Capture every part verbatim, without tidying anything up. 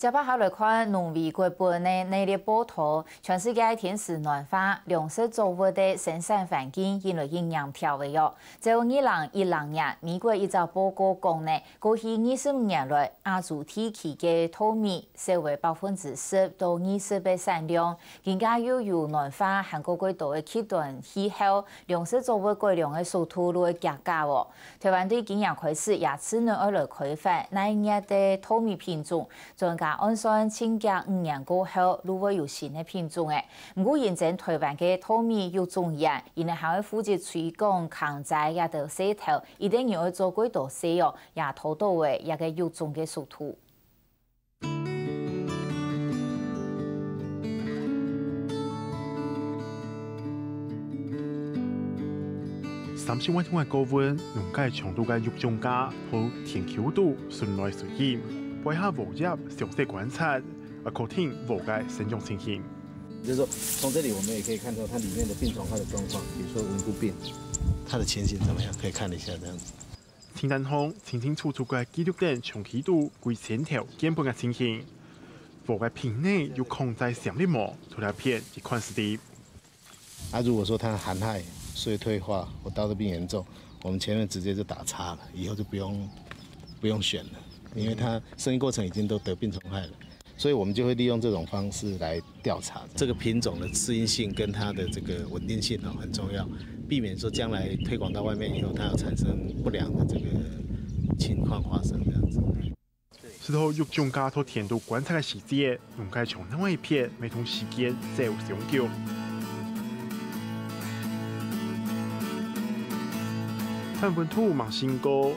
接下來看農委會分个系列報導，全世界天時暖化，糧食作物个生產環境越來越嚴峻了喲。照二零一零年美國一隻報告講呢，過去二十五年來，亞洲地區个稻米少了百分之十到二十个產量，更加又有暖化，還過過多个極端氣候， 糧食作物改良个速度就會加快哦。臺灣對今年開始也正式愛來開發耐熱个稻米品種，專家按算，近五年過後，就會有新个品種誒。毋過，因爭臺灣个稻米育種嚴，因為還愛負責推廣、控制這兜事頭，一定又愛做幾多事哦，也拖到了這个育種个速度。 三十萬桶个高溫，農改場肚个育種家，在田坵肚巡來巡去，背下禾葉詳細觀察，啊，確定禾个生長情形。就是說，從這裡我們也可以看到它裡面的病蟲害的狀況，比如說文菇病，它的情形怎麼樣，可以看一下這樣子。 清單項清清楚楚个記錄等長期肚幾千頭間本个情形。禾个病理有控制潛力無？在這片一看就知。啊，如果說它寒害、衰退化或稻毒病嚴重，我們前面直接就打叉了，以後就不用不用選了，因為它生育過程已經都得病蟲害了。 所以我們就會利用這種方式來調查這個品種的適應性跟它的這個穩定性哦，很重要，避免說將來推廣到外面以後，它有產生不良的這個情況發生這樣子。除了育種家在田肚觀察个時節，農改場另外一片，乜同時間走相逐。看溫度吂升高，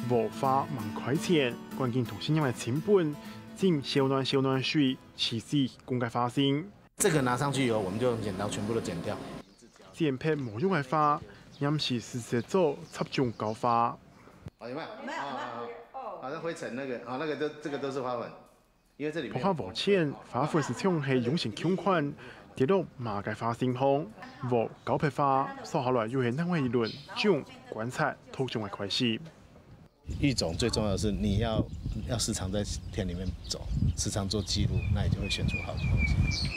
禾花吂開前，趕緊同新娘个親朋 浸燒暖燒暖水，起死公个花心。這個拿上去以後，我們就用剪刀全部都剪掉。剪忒無用个花，黏時直接做插種交花。哦，有沒有？沒有，沒有。哦，好，那灰塵那個，好，那個都，這個都是花粉，因為這裡面有花粉。花粉係像係用成共款，跌落麼个花心項，禾交忒花，掃下來又係另外一輪種、觀察、拖種个開始。 育種最重要的是你要要時常在田裡面走，時常做記錄，那你就會選出好的東西。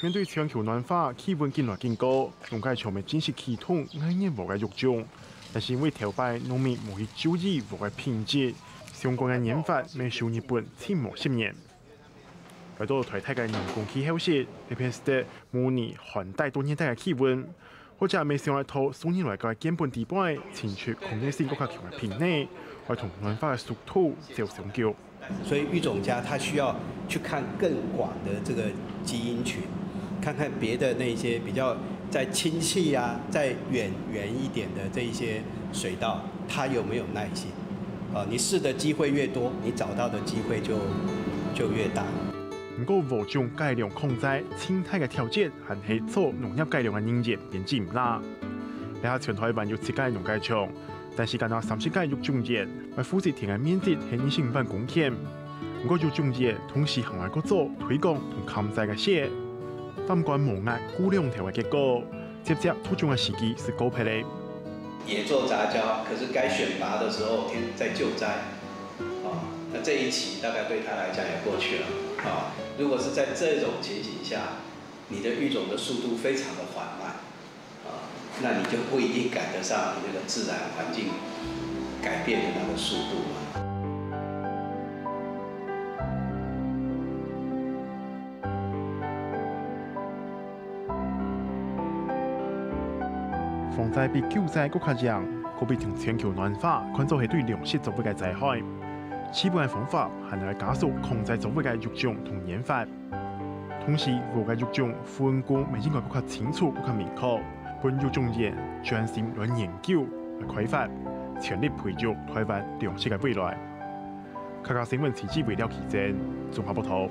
面對全球暖化，氣溫緊來緊高，農改場乜正式啟動耐熱禾个育種，但係因為頭擺農民無去注意禾个品質，相關个研發乜受日本停無十年。來到臺大个人工氣候室，這片係模擬寒帶到熱帶个氣溫， 或者乜想愛在數年來个間本底背，尋出抗熱性更加強个品種，愛同暖化个速度走相逐。所以育種家他需要去看更廣的這個基因群，看看別的那些比較在親戚啊、在遠遠一點的這一些水稻，它有沒有耐性。啊，你試的機會越多，你找到的機會就就越大。毋過，禾種改良控制，盡大个挑戰 還係做農業改良个人員變盡啦。這下全臺灣有七個農改場，但係干焦三十個育種員，愛負責田个面積係二十五萬公頃。毋過育種員同時還愛過做推廣同勘災个事，擔竿無齧顧兩頭个結果，接接拖種个時機係過忒咧。也做雜交，可是該選拔的時候天在救災，啊，那這一期大概對他來講也過去了，啊，如果是在這種情形下， 你的育種的速度非常的緩慢，啊，那你就不一定趕得上你那個自然環境改變的那個速度嘛。防災比救災更加嚴，可比同全球暖化看做係對糧食作物个災害。治本个方法還愛加速控制作物个育種同研發。 同時，禾个育種分工乜應該更加清楚、更加明確，分育種員專心來研究、來開發，全力培育臺灣糧食个未來。客家新聞徐志偉、廖啟珍綜合報導。